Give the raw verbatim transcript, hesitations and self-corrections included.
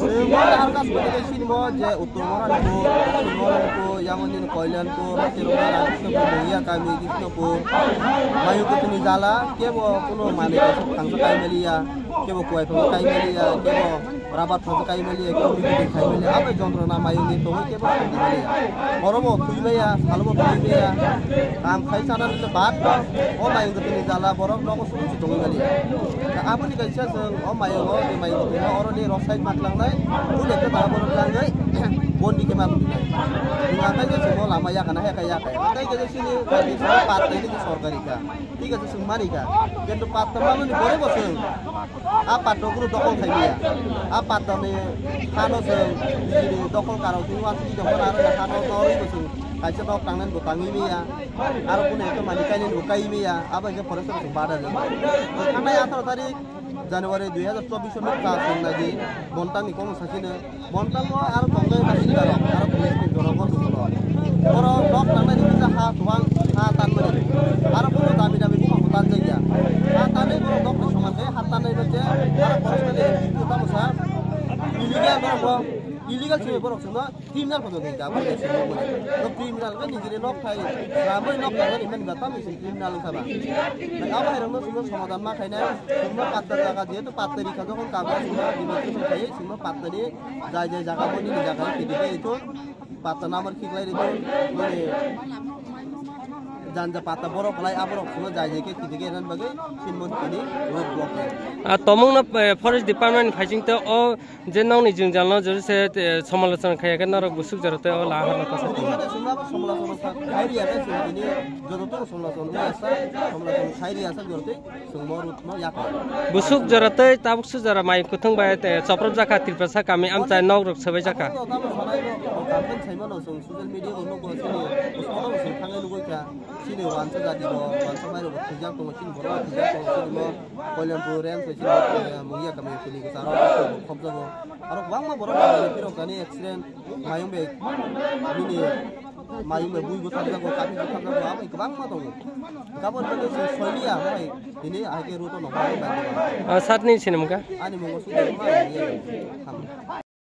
Chwng bo Arkas Federation bo je Uttor Moranpur, Uttor Moranpur, Yamoni Koilanpur, Tirunga Rajkishnapur, Mungya Kami Kishnapur, Mayu Kutuni Jala, kebo kuno manwi kaisa thangsa kaimaliya, kebo kuwai phangsa kaimaliya, kebo rabar phangsa kaimaliya, kebo bikiti kaimaliya, abo jontro na mayu ni tongwi kebo thangsa kaimaliya. Oro bo thwi maya, salo bo thwi maya, kam khai sana nile bad, o Mayu Kutuni Jala borok nogo sukung si tongwi maliya. Aboni kaisa chwng o mayo o, o mayo o, oro ni rosai mat langnai, o lekha ta borok langwi, bondi khe mat langnai. Wngkha khe chwng o lama yakana hai kha yakha. Tai khe chini kati sini pat tai ni sorkari kha. Thik ase chwng mani kha. Kintu pat ta mano ni bore bo chwng. A pat ta guru dokol khai ya. A pat ta ni hano chwng, bini dokol karo chwng wan chwng jokon aro hano nori bo chwng. Kaisa nok tangnan bo tangwi ya. Aro kunu ekta mani kainani bo kai ya. Abo khe forest chwng bada le. Thangnai atharo tarik January dui hajar chobbish no ta song nai di, Bontang ni kono sachino, Bontang o aro tongnai basinda rok, aro tongnai sini jorok o tongo. Oro nok tangnai ni kisa ha tuang, ha tan mani. Aro bono dami dami buma bo tan jaya. Ha tanai bono nok ni soman khe ha tanai bo je, aro forest ni tamo sa, illegal borok bo, illegal sini borok sino, Criminal kono ni jabo ni sini mani. No criminal khe nijini nok thai, ramai nok thai ni mani ba tamo sini criminal wngkha ba. Abo hai rokno sini somadan ma khainai, sini patta jaga jehetu patta rikha jokon kabo sini demonstration khai sini patta ni jai jai jaga bo nini jaga kiti khe ito patta number khiklai rito mani janja patta borok lai aborok sini jai jai khe kiti khe nan bagwi sini mani road block. A tomung no, eh, forest department phaising te o Je nokni jwngjal no jori se, eh, somalochona khaiya khe norok busuk jora tei o la harna kasa tong. Sumla bo somalochona sa khai riya khe chwng tini joto tong somalochona ya sa, somalochona khai riya sa jora tei chwng mo rut mo yak. Busuk jora tei tabuk su jora mai kwthwng bai, eh, choprop jakha Tiprasa kami amchai nok rok swbai jakha. Abo to tamo sanai bo content sai mano chwng social media bo nugo chini, chwng thangwi nugwi kha. Chini wansa jati bo, wansa mai rok thwijak tongo, chini borok thwijak tongo, chini mo Koilanpur range, chini mo, eh, Mungya kami, chini kwcharo khobjago. Aro kwbangma borok rok ni phirok jani accident, mayung bai, bini mayung bai bui bwthakjago, kati bwthakjago, abo kwbangma tongo. Gabon bini se soiliya, bai, bini aike ruto nokha bai. Ah, satni sinimka? Ani mungo Sudirma, Mungya kami.